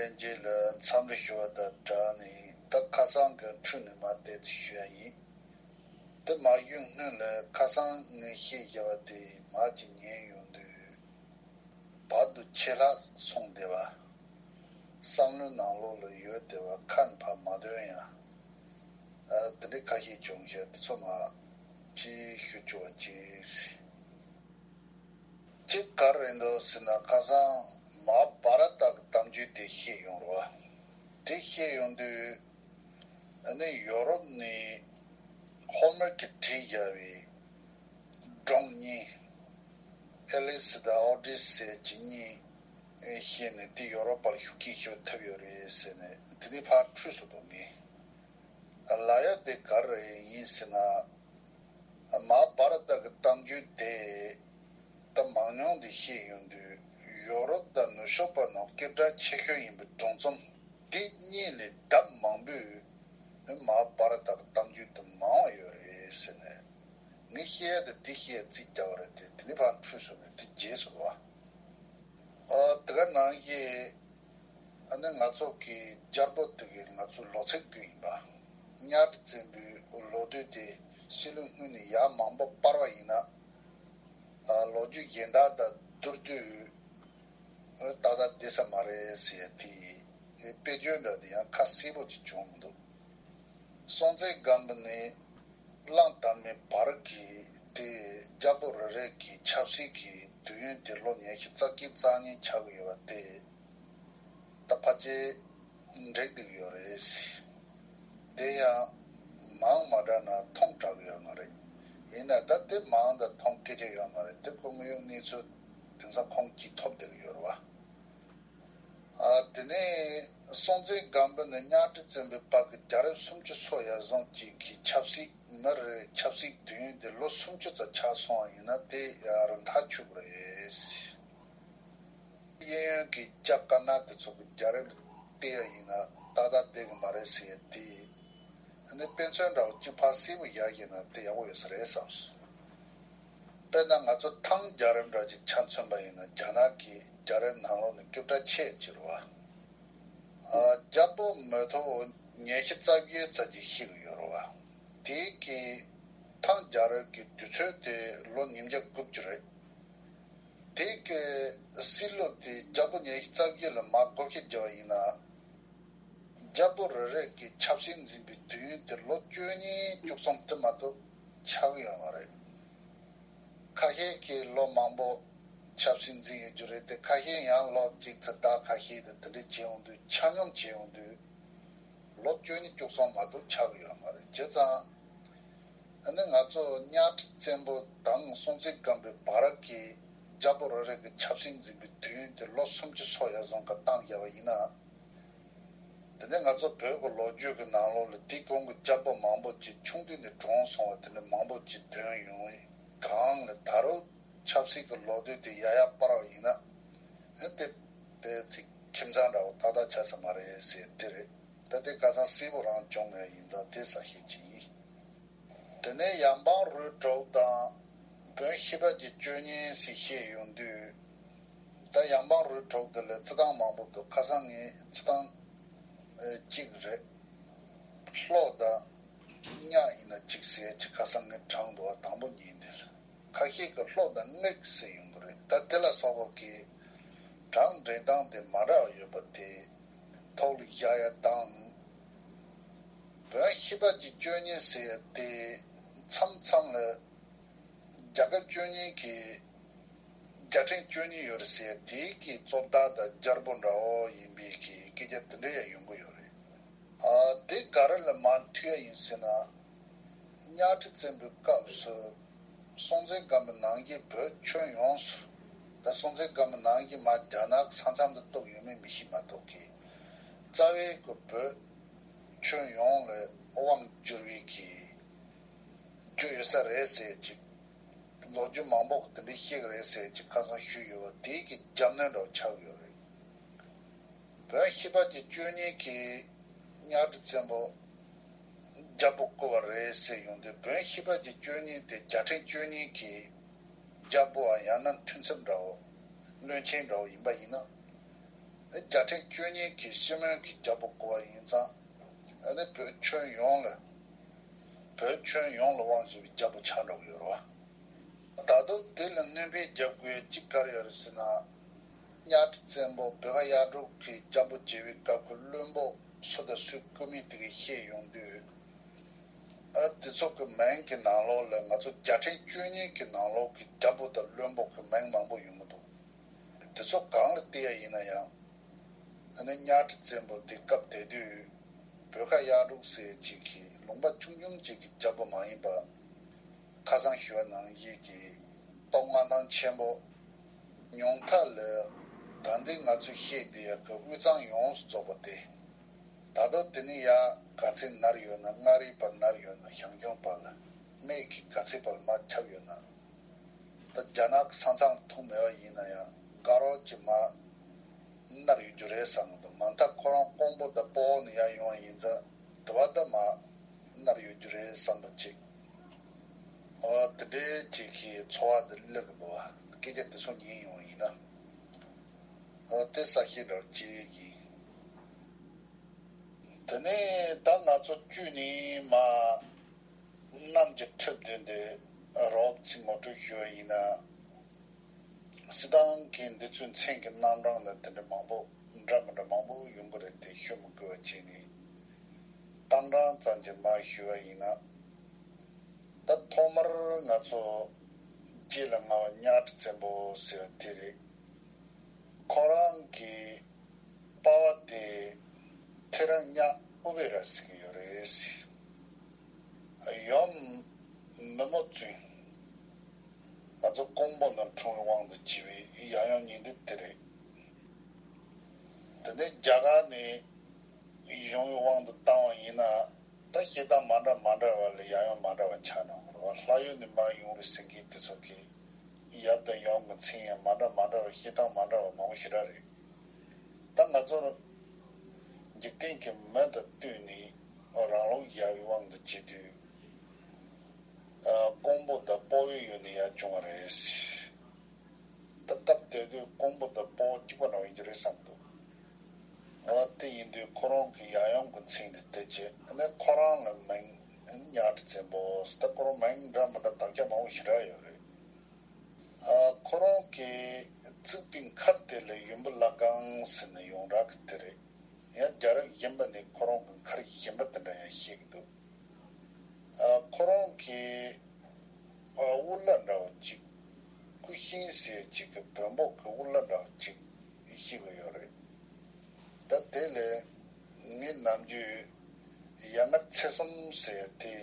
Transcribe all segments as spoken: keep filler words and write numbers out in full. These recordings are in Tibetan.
རྗེས་ལ་འཚམས་འདྲི་ཞུ་བ་དང་སྦྲགས་ནས། ད་ཁ་སང་གི་འཕྲོས་ནས་མར་བལྟས་ཚེ་ཞུ་ཡ་ཡིན། དེ་མ་ཞུས་སྔོན་ལ་ཁ་སང་ངས་བཤད་བཞག་པ་དེ་མར་ཅིག་ཉན་ཡོང་དུས་བར་དུ་ཆད་ལྷག་སོང་བསྡད་པ། བསམ་བློའི་ནང་ལོགས་ལ་ཡོད་བསྡད་པ་ཁ་ནས་ཕར་མ་ཐོན་ཡ། ཨ། དེ་འདྲའི་ཁ་ཤས་བྱུང་ཤག་དེ་ཚོ་མར་ཅིག་ཞུ་བཅུག་པ་བྱེད། གཅིག་ག་རེ་རེད་འདུག་ཟེར་ན། ཁ་སང་མ་བྷ་ར་ཏ་གི་གཏམ་རྒྱུད་དེ་བཤད་ཡོང་རེད་བ། དེ་བཤད་ཡོང་དུས་ཨ་ནི་ཡོ་རོབ་ནས་ཧོར་མོ་གིས་བྲིས་བཞག་པའི་སྒྲུང་གཉིས། ཨེ་ལི་སི་དང་ཨོ་ཌི་སེ་བྱས་གཉིས་བཤད་ནས། དེ་ཡོ་རོབ་པར་ཤུགས་རྐྱེན་ཞིག་ཐེབས་ཡོད་རེད་ཟེར་ནས་དེ་ནས་ཕར་འཕྲོས་སོང་འདུག་ངས། ལབ་ཡ་དེ་ག་རེ་ཡིན་ཟེར་ན། མ་བྷ་ར་ཏ་གི་གཏམ་རྒྱུད་དེ་ད་མང་ཉུང་དེ་བཤད་ཡོང་དུས་ཡོ་རོབ་དང་ནུབ་ཕྱོགས་པ་ནང་སྐད་གྲགས་ཆེ་ཤོས་ཡིན་པའི་སྒྲུང་རྩོམ་དེ་གཉིས་ལས་ལྡབ་མང་པོས་མ་བྷ་ར་ཏ་གི་གཏམ་རྒྱུད་དེ་མང་བ་ཡོད་རེད་ཟེར་ནས། ངས་བཤད་ཡ་དེ་དེ་བཤད་རྩིས་རྒྱག་པ་རེད་དེ། དེ་ནས་ཕར་འཕྲོས་སོང་ནས་དེ་བརྗེད་སོང་བ། ཨ། དེ་ག་ནང་བཞིན་ཨ་ནི་ང་ཚོ་གི་རྒྱལ་པོ་དེ་གི་ང་ཚོའི་ལོ་ཚིགས་ཀྱི་ཡིན་པ། གཉའ་ཁྲི་བཙན་པོའི་ལོ་དུས་དེ་སྲིད་བློན་སྔོན་ནས་ཡར་མང་པོ་སྤར་བ་ཡིན་ན། ཨ། ལོ་རྒྱུས་གཞན་དག་དང་བསྡུར་དུས་ཨ། ཏག་ཏག་བསྡད་ས་མ་རེད་ཟེར་ཡ་དེ། དཔེ་བརྗོད་འདྲ་དེ་ཡང་ཁ་གསལ་པོ་ཅིག་བྱུང་མི་འདུག་སྲོང་བཙན་སྒམ་པོ་ནས་གླང་དར་མའི་བར་གྱི་དེ་རྒྱལ་པོ་རེ་རེ་གི་ཆབ་སྲིད་ཀྱི་དུས་ཡུན་དེ་ལོ་ཉི་ཤུ་རྩ་བརྒྱད་རྩ་གཉིས་ཆགས་ཀྱི་ཡོད་པ་དེ་ད་ཕལ་ཆེར་འགྲིག་བསྡད་ཀྱི་ཡོད་རེད། དེ་ཡང་མང་མ་དྲགས་ན་མཐོང་དྲགས་ཀྱི་ཡོད་མ་རེད། ཡིན་ན་ད་དེ་མང་དང་མཐོང་སྐད་ཆ་ཡོད་མ་རེད། དེ་ཁོ་དངོས་ཡོད་གནས་ཚུལ་དེང་སང་ཁོང་གིས་ཐོབ་བསྡད་ཀྱི་ཡོད་རེད་བ། ཨ། དེ་ནས་སྲོང་བཙན་སྒམ་པོ་ནས་གཉའ་ཁྲི་བཙན་པོའི་བར་གྱི་རྒྱལ་རབས་སུམ་ཅུ་སོ་ཡར་སོང་གཅིག་གི་ཆབ་སྲིད། མི་རེ་རེའི་ཆབ་སྲིད་དུས་ཡུན་དེ་ལོ་སུམ་ཅུ་ཙམ་ཆགས་སོང་བ་ཡིན་ན་དེ་ཡང་རིན་ཐང་ཆོད་ཀྱི་རེད། གཡས་གཡོན་གྱི་རྒྱ་དཀར་ནག་དེ་ཚོ་གི་རྒྱལ་རབས་ལ་བལྟས་པ་ཡིན་ན་ཏག་ཏག་བསྡད་ཀྱི་མ་རེད་ཟེར་ཡ་དེ། ཨ་ནི་དཔེ་མཚོན་འདྲ་བོ་གཅིག་ཕར་གསལ་པོ་བཞག་ཡིན་ན་དེ་ཡག་པོ་ཡོད་ས་རེད་བསམས་སོང་། དཔེར་ན་ང་ཚོ་ཐང་རྒྱལ་རབས་འདྲ་ཅིག་ཆ་མཚོན་པ་ཡིན་ན། རྒྱ་ནག་གི་རྒྱལ་རབས་ནང་ལོགས་ནས་སྐྱོབ་གྲྭ་ཆེ་ཆེ་རུ་བ། ཨ། རྒྱལ་པོ་མི་ཐོག་ཉི་ཤུ་རྩ་བརྒྱད་ཙམ་ཅིག་ཤི་གི་ཡོད་རུ་བ། དེའི་གི་ཐང་རྒྱལ་རབས་ཀྱི་དུས་ཚོད་དེ་ལོ་ཉིས་བརྒྱ་དགུ་བཅུ་རེད། དེ་གི་སྲིད་ལོ་དེ་རྒྱལ་པོ་ཉི་ཤུ་རྩ་བརྒྱད་ལ་མར་བགོ་བཤའ་བརྒྱབ་པ་ཡིན་ན། རྒྱལ་པོ་རེ་རེ་གི་ཆབ་སྲིད་འཛིན་པའི་དུས་ཡུན་དེ་ལོ་བཅུ་གཉིས་བཅུ་གསུམ་དེ་མ་གཏོགས་ཆགས་ཡོད་མ་རེད། ཁ་ཤས་ཀྱིས་ལོ་མང་པོ་ཆབ་སྲིད་འཛིན་ཡོད་རྒྱུ་རེད་དེ། ཁ་ཤས་ཡང་ལོ་གཅིག་ཙམ་ཟླ་ཁ་ཤས་དེ་དེ་འདྲ་བྱས་ཡོང་དུས། ཆ་སྙོམས་བྱས་ཡོང་དུས་ལོ་བཅུ་གཉིས་བཅུ་གསུམ་མ་གཏོགས་ཆགས་ཡོད་མ་རེད། བྱས་ཙང་ཨ་ནི་ང་ཚོ་གཉའ་ཁྲི་བཙན་པོ་དང་སྲོང་བཙན་སྒམ་པོའི་བར་གྱི་རྒྱལ་པོ་རེ་རེ་གི་ཆབ་སྲིད་འཛིན་པའི་དུས་ཡུན་དེ་ལོ་སུམ་ཅུ་སོ་ཡར་སོང་ག་བཏང་བཞག་པ་ཡིན་ན། དེ་ནས་ང་ཚོ་བོད་ཀྱི་ལོ་རྒྱུས་ཀྱི་ནང་ལོགས་ལ་དེའི་གོང་གི་རྒྱལ་པོ་མང་པོ་ཅིག་ཆུང་དུས་ནས་གྲོངས་སོང་བ་དེ་འདྲ་མང་པོ་ཅིག་འདོན་ཡོང་གི། གང་ལ་ད་རུང་ཆབ་སྲིད་ཀྱི་ལོ་དུས་དེ་ཡར་ཡར་སྤར་བ་ཡིན་ན། ཨ། དེ་དེ་ཚིག་ཁྱིམ་ཚང་འདྲ་བོ་ཏག་ཏག་ཆགས་ས་མ་རེད་ཟེར་དེ་རེད། ད་དེ་ཁ་སང་གསལ་པོ་རང་བྱུང་ཡོད་ཡིན་ཙང་དེ་གསལ་བཤད་ཅིག་ཡིན། དེ་ནས་ཡབ་འབངས་རུས་དྲུག་དང་བོན་ཤེས་པ་ཀྱི་བཅུ་གཉིས་ཟེར་བཤད་ཡོང་དུས། ད་ཡབ་འབངས་རུས་དྲུག་དེ་ལ་རྩི་སྟངས་མང་པོ་འདུག་ཁ་སང་ངས་རྩི་སྟངས་ཨ་གཅིག་རེད། ལྷོ་དང་གཉའ་ཡིན་ན་གཅིག་ཟེར་གཅིག་ཁ་སང་ངས་དྲངས་འདུག་བ། དང་པོ་ཉིད་འདིར། ཁ་ཤས་ཀྱིས་ལྷོ་དང་མིག་ཟེར་ཡོང་གི་རེད། ད་དེ་ལ་སོགས་པ་གི་གྲངས་འདྲེན་སྟངས་དེ་མ་འདྲ་བ་ཡོད་པ་དེ་ཐོག་ལ་བཞག་ཡ་དང་། བོན་ཤེས་པ་ཀྱི་བཅུ་གཉིས་ཟེར་ཡ་དེ་མཚམས་མཚམས་ལ་རྒྱལ་ཁབ་བཅུ་གཉིས་ཀྱི་རྒྱལ་ཕྲན་བཅུ་གཉིས་ཡོད་རེད་ཟེར་ཡ་དེ་གི་གཙོ་བདག་དང་རྒྱལ་པོ་འདྲ་བོ་ཡིན་པའི་གི་སྐད་ཆ་དེ་འདྲ་ཡང་ཡོང་གི་ཡོད་རེད། ཨ། དེ་ག་རེ་ལ་མར་མཐུད་ཡ་ཡིན་ཟེར་ན། གཉའ་ཁྲི་བཙན་པོའི་སྐབས་སུ་སྲོང་བཙན་སྒམ་པོ་ནང་བཞིན་བོད་ཁྱོན་ཡོངས་སུ། ད་སྲོང་བཙན་སྒམ་པོ་ནང་བཞིན་མར་རྒྱ་ནག་ས་མཚམས་དུ་གཏོགས་ཡོད་མེད་མི་ཤེས་མ་གཏོགས་ཀྱི། རྩ་བའི་གི་བོད་ཁྱོན་ཡོངས་ལ་དབང་བསྒྱུར་བའི་གི་རྒྱུ་ཡོད་ས་རེད་ཟེར་ཅིག་ལོ་རྒྱུས་མང་པོ་གི་དེ་འདྲ་བཤད་ཀྱི་རེད་ཟེར་ཅིག་ཁ་སང་ཞུས་ཡོད་པ་དེའི་གི་རྒྱབ་སྣོན་འདྲ་བོ་ཆགས་ཡོད་རེད། བོན་ཤེས་པ་ཀྱི་བཅུ་གཉིས་ཀྱིས་གཉའ་ཁྲི་བཙན་པོ་རྒྱལ་པོ་བསྐོ་བ་རེད་ཟེར་ཡོང་དུས། བོན་ཤེས་པ་ཀྱི་བཅུ་གཉིས་དེ་རྒྱལ་ཕྲན་བཅུ་གཉིས་ཀྱི་རྒྱལ་པོའམ་ཡང་ན་མཐུ་ཚབ་འདྲ་བོ། བློན་ཆེན་འདྲ་བོ་ཡིན་པ་ཡིན་ན། ཨ་ནི་བརྒྱ་ཁྲི་བཅུ་གཉིས་ཀྱི་སྤྱི་མོས་ཀྱི་རྒྱལ་པོ་བསྐོ་བ་ཡིན་ཙང་། ཨ་ནི་བོད་ཁྱོན་ཡོངས་ལ། བོད་ཁྱོན་ཡོངས་ལ་དབང་བྱེད་པའི་རྒྱལ་པོ་ཆགས་འགྲོ་གི་ཡོད་རེད་བ། ད་དུང་དེ་ལ་སྣོན་པའི་རྒྱབ་ཀྱི་གཅིག་ག་རེ་ཡོད་རེད་ཟེར་ན། གཉའ་ཁྲི་བཙན་པོ་བོད་ཁ་གཡར་འབྲུག་གི་རྒྱལ་པོ་བྱེད་པའི་སྐབས་ཀྱི་བློན་པོ་སུ་དང་སུའི་སྐུ་མིང་དེ་གས་བཤད་ཡོང་དུས། ཨ་དེ་ཚོ་གི་མིང་གི་ནང་ལོགས་ལ་ང་ཚོ་བརྒྱ་ཁྲི་བཅུ་གཉིས་ཀྱི་ནང་ལོགས་ཀྱི་རྒྱལ་པོ་དང་བློན་པོ་གི་མིང་མང་པོ་ཡོང་གི་འདུག་དེ་ཚོ་གང་ལ་བལྟས་ཡ་ཡིན་ན་ཡང་། ཨ་ནི་གཉའ་ཁྲི་བཙན་པོ་དེ་སྐབས་དེ་དུས་བོད་ཁ་གཡར་འབྲུག་ཟེར་ཅིག་གི་ལུང་པ་ཆུང་ཆུང་ཅིག་གི་རྒྱལ་པོ་མ་ཡིན་པ། ཁ་སང་ཞུ་བ་ནང་བཞིན་གྱི་སྟོད་མངའ་ཐང་ཆེན་པོ་ཉུང་མཐའ་ལ། ད་ལྟའི་ང་ཚོས་བཤད་བསྡད་ཡག་གི་དབུས་གཙང་ཡོངས་སུ་རྫོགས་པ་དེ། ད་དུང་དེ་ནས་ཡར་ག་ཚད་ནར་ཡོད་ན། མངའ་རིས་བར་ནར་ཡོད་ན། ཞང་ཞུང་བར་ལ་སྨད་ཀྱི་ག་ཚད་བར་མར་ཁྱབ་ཡོད་ན། ད་རྒྱ་ནག་གི་ས་མཚམས་ཐུག་མེད་པ་ཡིན་ན་ཡང་དཀར་རོག་ཅིག་མར་ནར་ཡོད་རྒྱུ་རེད་བསམ་གི་འདུག་མ་མཐའ་ཁོ་རང་ཀོང་པོ་དང་སྤོ་བོ་ནས་ཡར་ཡོང་བ་ཡིན་ཙང་དེ་བ་ད་མར་ནར་ཡོད་རྒྱུ་རེད་བསམ་པ་ཅིག་འོ་དེ་འདྲའི་ཅིག་གི་ཚོར་བ་འདི་སླེབས་གི་འདུག་བ། སྐད་ཆ་དེ་ཚོ་ཉན་ཡོང་བ་ཡིན་ན། འོ་དེ་གསལ་བཤད་འདྲ་བོ་ཅིག་ཡིན། དེ་ནས་ད་ང་ཚོ་བཅུ་ནས་མར་གནམ་གྱི་ཁྲི་བདུན་དེ་རོབ་ཙམ་ངོ་སྤྲོད་ཞུ་བ་ཡིན་ན། སྲིད་ཏང་གི་འདི་ཚོའི་མཚན་གྱི་རྣམ་གྲངས་ནི་དེ་འདྲ་མང་པོ་འདྲ་མི་འདྲ་མང་པོ་ཡོང་གི་རེད་དེ། ཞུ་མི་དགོས་པ་བྱས་ནས་རྟགས་གྲངས་ཙམ་གྱིས་མར་ཞུ་བ་ཡིན་ན། ད་ཐོག་མར་ང་ཚོ་རྗེ་ལ་མངའ་བ་གཉའ་ཁྲི་བཙན་པོ་ཟེར་བ་དེ་རེད། ཁོ་རང་གི་པ་ཕ་དེ་ཐེ་རང་གཉའ་ཨུ་བེ་ར་ཟེར་གྱི་ཡོད་རེད། ཡུམ་མི་མོ་བཙུན། ང་ཚོ་ཀོང་པོ་ནང་འཁྲུངས་པའི་དབང་དུ་བྱས་པའི་ཡབ་ཡུམ་གཉིས་འདི་དེ་རེད། དེ་ནས་རྒྱ་གར་ནས་བྱུང་བའི་དབང་དུ་བཏང་བ་ཡིན་ན། ད་བཤད་སྟངས་མ་འདྲ་མ་འདྲ་བ་ལ་ཡབ་ཡུམ་མ་འདྲ་བ་ཆགས་འགྲོ་གི་རེད་བ། ལྷ་ཡུལ་ནས་མར་ཡོང་རེད་ཟེར་མཁན་དེ་ཚོ་གི་ཡབ་དང་ཡུམ་གྱི་མཚན་ཡང་མ་འདྲ་མ་འདྲ་བ། བཤད་སྟངས་མ་འདྲ་བ་མང་པོ་ཞེ་དྲག་རེད། ད་ང་ཚོར་འཇིག་རྟེན་གྱི་མི་དང་བསྟུན་ནས་རང་ལུགས་ཡབ་ཡུམ་དབང་དུ་བྱེད་དུས། ཨ་ཀོང་པོ་དང་སྤོ་བོའི་ཡུལ་ནས་ཡར་བྱུང་བ་རེད། ད་སྐབས་དེ་དུས་ཀོང་པོ་དང་སྤོ་བོ་གཅིག་པ་འདྲ་བོ་ཡིན་གྱི་རེད་བསམ་འདུག་འོ་དེ་ཡིན་དུས་ཁོ་རང་གི་ཡབ་ཡུམ་གྱི་མཚན་དེ་དེ་བྱས། ཨ་ནི་ཁོ་རང་ལ་མིང་གཉའ་ཁྲི་བཙན་པོ་ཟེར། ད་ཁོ་རང་མིང་འདྲ་མི་འདྲ་དག་ཆ་མང་པོ་ཞེ་དྲག་ཡོད་རེད། ཨ་ཁོ་རང་གི་བརྩིགས་པའི་མཁར་དེ་ལ་ཡུམ་བུ་བླ་སྒང་ཟེར་ནས་ཡོངས་གྲགས་ཀྱི་དེ་རེད། ཡང་རྒྱལ་རབས་གཞན་པ་ནས་ཁོ་རང་གི་མཁར་གཞན་པ་དེ་འདྲ་ཡང་བཤད་ཀྱི་འདུག་ཨ་ཁོ་རང་གི་ཨ་དབུ་བླ་འདྲ་བོ་ཅིག་སྐུ་ཤིང་ཟེར་ཅིག་གི་བོན་པོ་གི་དབུ་བླ་འདྲ་བོ་ཅིག་བཤད་ཀྱི་ཡོད་རེད། ད་དེ་ལས་ངས་ནམ་རྒྱུན་ཡ་མཚན་ཚེ་གསུམ་ཟེར་དེ་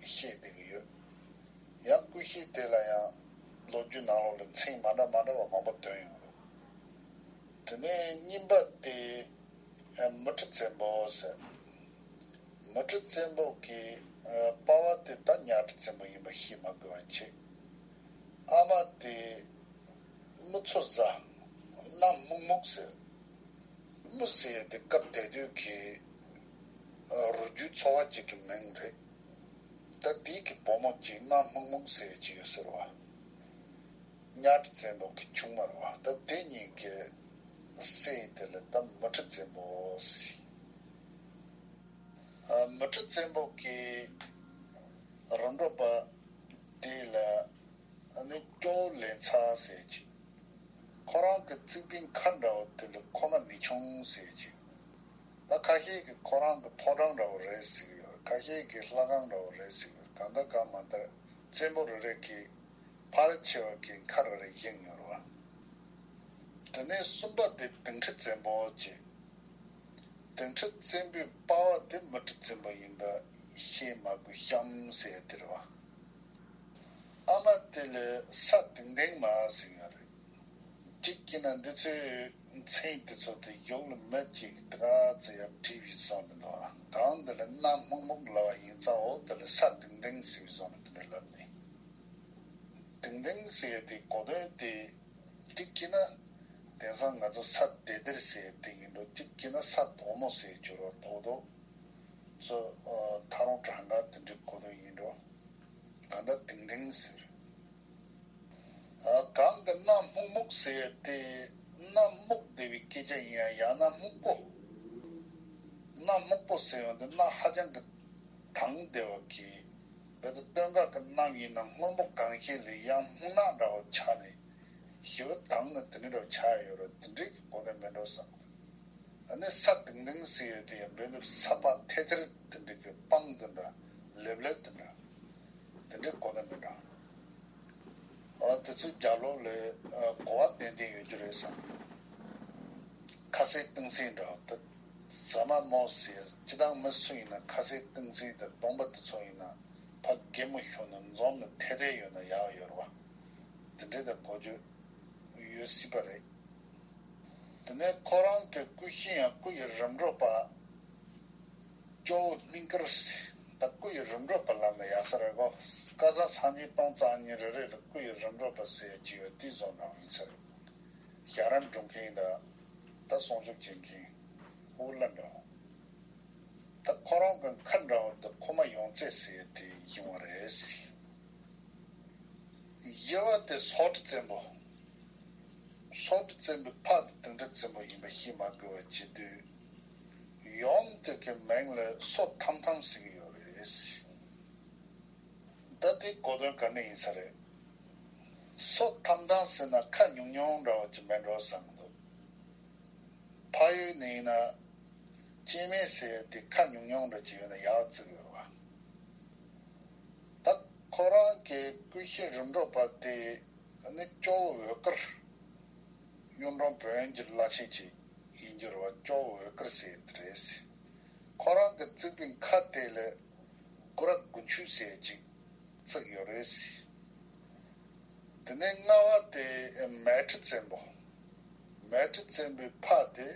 བཤད་བསྡད་ཀྱི་ཡོད། ཡང་སྐུ་ཤིང་དེ་ལ་ཡང་ལོ་རྒྱུས་ནང་ལོགས་ལ་མཚན་མ་འདྲ་མ་འདྲ་བ་མང་པོ་བཏོན་ཡོད་རེད། དེ་ནས་གཉིས་པ་དེ་མུ་ཁྲི་བཙན་པོ་ཟེར། མུ་ཁྲི་བཙན་པོ་གི་ཨ་པ་ཕ་དེ་ད་གཉའ་ཁྲི་བཙན་པོ་ཡིན་པ་ཤེས་མ་དགོས་པ་བྱས། ཨ་མ་དེ་མུ་ཚོ་བཟའ། གནམ་སྨུག་སྨུག་ཟེར། མུ་ཟེར་ཡ་དེ་སྐབས་དེ་དུས་ཀྱི་ཨ་རུས་རྒྱུད་ཚོ་བ་ཅིག་གི་མིང་རེད། ད་དེའི་གི་བུ་མོ་གཅིག་གནམ་སྨུག་སྨུག་ཟེར་ཡ་ཅིག་ཡོད་ཟེར་བ། གཉའ་ཁྲི་བཙན་པོ་གི་ཆུང་མ་རེད་བ། ད་དེ་གཉིས་ཀྱི་སྲས་དེ་ལ་ད་མུ་ཁྲི་བཙན་པོ་ཟེར། ཨ་མུ་ཁྲི་བཙན་པོ་གི་རོ་འབྲོག་པ་དེ་ལ་ཨ་ནི་སྐྱོ་བོ་ལན་ཚ་ཟེར་གྱི། ཁོ་རང་གི་བརྩིགས་པའི་མཁར་འདྲ་བོ་དེ་ལ་ཁོ་མ་ནི་ཆུང་ཟེར་གྱི། ད་ཁ་ཤས་ཀྱིས་ཁོ་རང་གི་ཕོ་བྲང་འདྲ་བོ་རེད་ཟེར་གྱི་ཡོད། ཁ་ཤས་ཀྱིས་ལྷ་ཁང་འདྲ་བོ་རེད་ཟེར་གྱི་ཡོད། གང་ལྟར་གང་མ་ལྟར་བཙན་པོ་རེ་རེ་གིས་ཕལ་ཆེ་བ་གིས་མཁར་རེ་རེ་བཞེངས་ཡོད་རེད་བ། དེ་ནས་གསུམ་པ་དེ་དིང་ཁྲི་བཙན་པོ་བྱས། དིང་ཁྲི་བཙན་པོའི་པ་ཕ་དེ་མུ་ཁྲི་བཙན་པོ་ཡིན་པ་ཤེས་མ་དགོས་གཤམ་ཟེར་ཡ་དེ་རེད་བ། ཨ་མ་དེ་ལ་ས་དིང་དིང་མ་ཟེར་ཡ་རེད། གཅིག་བྱས་ན་འདི་ཚོའི་མཚན་དེ་ཚོ་དེ་ཡུལ་ལ་མི་གཅིག་གིས་དེ་ག་ཚོད་ཡང་བྲིས་པའི་བཟོ་མི་འདུག་ཨ། གང་འདི་ལ་གནམ་སྨུག་སྨུག་ལབ་པ་ཡིན་ཙང་འོ་དེ་ལ་ས་དིང་དིང་ཟེར་བའི་བཟོ་མི་དེ་འདྲ་ལབ་ནས། དིང་དིང་ཟེར་ཡ་དེ་གོ་དོན་དེ་གཅིག་བྱས་ན་དེང་སང་ང་ཚོ་ས་དེ་དེར་ཟེར་ཡ་དེ་ཡིན་འགྲོ། གཅིག་བྱས་ན་ས་དོག་མོ་ཟེར་རྒྱུ་རོ། དོག་དོག་ཚོ་ཨ་ཐ་རུང་གྲང་ག་དེ་འདྲའི་གོ་དོན་ཡིན་འགྲོ། གང་ལྟར་དིང་དིང་ཟེར། ཨ་གང་གི་གནམ་སྨུག་སྨུག་ཟེར་ཏེ་ གནའ་སྨུག་སྡེ་བའི་སྐད་ཆ་ཡིན་ཡང་ཡང་ན་སྨུག་པོ། གནའ་སྨུག་པོ་ཟེར་ཡོང་དུས་གནའ་ཧ་ཅང་གི་དྭངས་བདེ་བ་གི། བོད་དུ་སྟོད་འགག་གི་གནམ་ཡིན་ན་སྔོན་པོ་གང་ཤེས་ལས་ཡང་སྨུག་ནག་འདྲ་བོ་ཆགས་ནས་ཞི་བ་དྭངས་ནས་དེ་འདྲ་བོ་ཆགས་ཡོད་རེད། དེ་འདྲའི་གི་གོ་གནས་མེད་འགྲོ་བསམ། ཨ་ནི་ས་དིང་དིང་ཟེར་ཡོད་དེ་ཡང་བོད་དུ་ས་ཕག་ཐེ་ཐེར་དེ་འདྲ་གི་སྤང་དེ་འདྲ་ལེབ་ལེབ་དེ་འདྲ་དེ་འདྲའི་གོ་གནས་མེད་འགྲོ། ཨ་དེ་ཚོའི་རྒྱབ་ལོགས་ལ་ཨ་གོ་བ་ཏན་ཏན་ཡོད་རྒྱུ་རེད་བསམ། ཁ་ཟས་གཏིང་ཟས་འདྲ་བོ་ད། ཟ་མ་མོ་ཟེར་སྤྱི་བཏང་མི་སུ་ཡིན་ན་ཁ་ཟས་གཏིང་ཟས་དང་སྡོང་པོ་དེ་ཚོ་ཡིན་ན་ཕ་རྒན་མོ་ཤོར་ནས་འཛོམས་ནས་ཐལ་ཐལ་ཡོད་ན་ཡག་ཡོད་རེད་བ། དེ་འདྲའི་ད་གོ་རྒྱུ་ཡོད་སྲིད་པ་རེད། དེ་ནས་ཁོ་རང་གི་སྐུ་གཤེགས་ཡང་སྐུ་ཡི་རིམ་གྲོ་པ། ཇོ་བོ་སྨིན་དཀར་ཟེར། ད་སྐུ་ཡི་རིམ་གྲོ་པ་ལབ་ན་ཡག་ས་རེད་གོ། བཀའ་ཟུར་སངས་རྒྱས་སྟོང་རྩ་གཉིས་རེ་རེ་ལ་སྐུ་ཡི་རིམ་གྲོ་པ་ཟེར་གྱི་ཡོད་དེ་བཟོ་འདྲ་ཡིན་ས་རེད། ཞྭ་ར་འགྲོ་མཁན་དང་ད་གསུང་ཆོས་བྱེད་མཁན་ཨོ་ལ་འདྲ་བོ། ད་ཁོ་རང་གི་མཁའ་འདྲ་བོ་འདི་ཁོ་མ་ཡོང་ཚད་ཟེར་དེ་ཡིན་བ་རེད། ཡུལ་བ་དེ་སོག་གྲི་བཙན་པོ། སོག་གྲི་བཙན་པོའི་ཕ་དེ་དིང་གྲི་བཙན་པོ་ཡིན་པ་ཤེས་མ་དགོས་པ་བྱེད་དུས། ཡུམ་དེ་གི་མིང་ལ་སོ་ཐམ་ཐམ་ཟེར་གྱི་ཡོད་རེད། ད་དེ་གོ་དོན་ག་འདྲ་ཡིན་ས་རེད། སོ་ཐམ་ཐམ་ཟེར་ན་ཁ་ཉུང་ཉུང་འདྲ་བོ་ཅིག་མེད་འགྲོ་བསམ་གྱི་འདུག་ཕ་ཡུལ་ནས་ཡིན་ན། སྐྱེ་དམན་ཟེར་ཡ་དེ་ཁ་ཉུང་ཉུང་འདྲ་ཅིག་ཡོད་ན་ཡག་བརྩི་གི་ཡོད་རེད་བ། ད་ཁོ་རང་གི་སྐུ་གཤེགས་རིམ་གྲོ་པ་དེ་ནི་ཇོ་བོ་འོད་དཀར། གཡུང་དྲུང་བོན་གྱི་བླ་ཆེན་ཅིག་ཡིན་རྒྱུ་རེད་བ། ཇོ་བོ་འོད་དཀར་ཟེར་ཡ་དེ་རེད། ཁོ་རང་གི་བརྩིགས་པའི་མཁའ་དེ་ལ་གུ་ར་དགུན་ཆོས་ཟེར་ཡ་ཅིག་བརྩིགས་ཡོད་རེད། དེ་ནས་ལྔ་བ་དེ་མལ་གྲི་བཙན་པོ། མལ་གྲི་བཙན་པོའི་ཕ་དེ་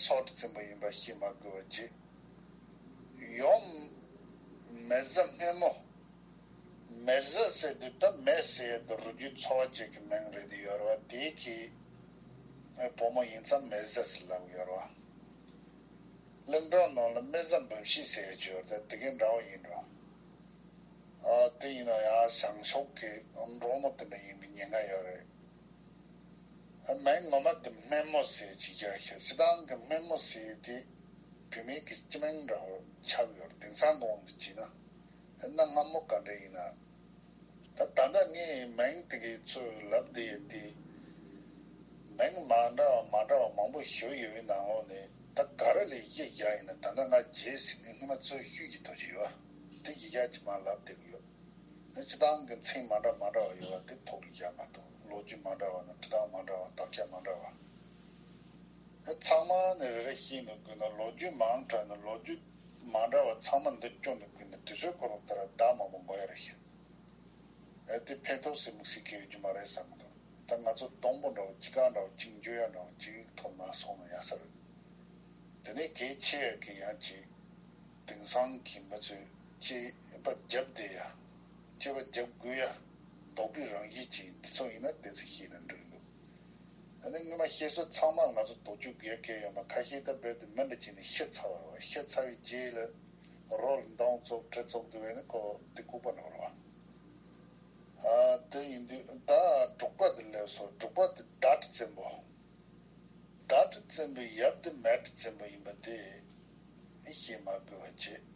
སོག་གྲི་བཙན་པོ་ཡིན་པ་ཤེས་མ་དགོས་པ་བྱེད། ཡུམ་མེ་བཟའ་སྨན་མོ། མེ་བཟའ་ཟེར་དུས་ད་མེ་ཟེར་ཡ་དེ་རུས་རྒྱུད་ཚོ་བ་ཅིག་གི་མིང་རེད་དེ་ཡོད་རེད་བ། དེའི་གི་བུ་མོ་ཡིན་ཙང་མེ་བཟའ་ཟེར་ལབ་ཡོད་རེད་བ། གླིང་སྒྲུང་ནང་ལ་སྨན་བཟའ་འབུམ་སྐྱིད་ཟེར་ཡ་ཅིག་ཡོད་རེད་ད། དེ་གའི་འདྲ་བོ་ཡིན་འགྲོ། ཨ་དེ་ཡིན་ན་ཡང་བྱང་ཕྱོགས་ཀྱི་འབྲོག་མོ་དེ་འདྲ་ཡིན་པའི་ཉེན་ཁ་ཡོད་རེད། ཨ་མིང་ངོ་མ་དེ་སྨན་མོ་ཟེར་ཅིག་ཡོད་ཤག་སྤྱིར་བཏང་གི་སྨན་མོ་ཟེར་དེ་བུད་མེད་ཀྱི་སྤྱི་མིང་འདྲ་བོ་ཆགས་ཡོད་རེད། དེང་སང་གི་དབང་དུ་བྱས་ན། ཨ་གནའ་སྔ་མོ་ག་འདྲ་ཡིན་ན། ད་ད་ལྟ་ངས་མིང་དེ་གའི་ཚོས་ལབ་བསྡད་ཡོད་དེ། མིང་མ་འདྲ་བ་མ་འདྲ་བ་མང་པོ་ཞིག་ཡོད་པའི་ནང་ལོགས་ནས་ད་ག་རེ་ལ་གཞི་བཞག་ཡིན་ན། ད་ལྟ་ང་རྗེས་ཟིན་ནས་སྔོན་མ་ཚོས་ཤུགས་ཀྱིས་ཐོག་ཅིག་ཡོད། དེ་གཞི་བཞག་ཅིག་མ་ལབ་བསྡད་ཀྱི་ཡོད། སྤྱིར་བཏང་གི་མཚན་མ་འདྲ་མ་འདྲ་བ་ཡོད་པ་དེ་ཐོག་ལ་བཞག་མ་གཏོགས། ལོ་རྒྱུས་མ་འདྲ་བ་དང་འབྲི་སྟངས་མ་འདྲ་བ། དག་ཆ་མ་འདྲ་བ། ཨ་ཚང་མ་ནི་རེ་རེ་ཤེས་ནི་དགོས་ན། ལོ་རྒྱུས་མང་དྲགས་ན། ལོ་རྒྱུས་མ་འདྲ་བ་ཚང་མ་འདི་སྐྱོར་ནི་དགོས་ན། དུས་ཚོད་ཁོ་རང་ལྟར་ཟླ་མང་པོ་འགོར་ཡ་རེད་ཤག་ཨ་དེ་ཕན་ཐོགས་སེ་མི་སྲིད་ཀྱི་ཡོད་རྒྱུ་མ་རེད་བསམ་གི་འདུག་ད་ང་ཚོ་སྡོང་པོ་འདྲ་བོ་གཅིག་རྐང་འདྲ་བོ་གཅིག་འཇུ་ཡ་འདྲ་བོ་གཅིག་ཐོབ་མ་སོང་ན་ཡག་ས་རེད། དེ་ནས་གལ་ཆེ་ཡ་གི་ཡང་གཅིག་དེང་སང་གི་མི་ཚོས་སྐྱེས་པ་རྒྱབ་བསྡད་ཡ། སྐྱེས་པ་རྒྱབ་དགོས་ཡ། ལྡོག་པའི་རང་བཞིན་ཅིག་དེ་ཚོ་ཡིན་ན་དེ་ཚོ་ཤེས་ན་འགྲིག་འདུག་ཨ་ནི་སྔོན་མ་བཤད་སྲོལ་ཚང་མ་ང་ཚོ་དོགས་གཅོད་དགོས་ཡ་གལ་ཡོད་མ། ཁ་ཤས་ད་རྦད་དེ་མི་འདྲ་བྱས་ནས་བཤད་ཚར་བ་རེད་བ། བཤད་ཚར་བའི་རྗེས་ལ་རོ་ལ་མདངས་བཙུགས་དྲི་བཙུགས་འདུག་བས་ནི་ཁོ་དེ་ལྐུགས་པ་འགྲོ་རེད་བ། ཨ་དེ་ཡིན་དུས་ད་འབྲུག་པ་དེ་སླེབས་སོང་། འབྲུག་པ་དེ་ཟླ་གྲི་བཙན་པོ། ཟླ་གྲི་བཙན་པོའི་ཡབ་དེ་མལ་གྲི་བཙན་པོ་ཡིན་པ་དེ་ཤེས་མ་དགོས་པ་བྱེད།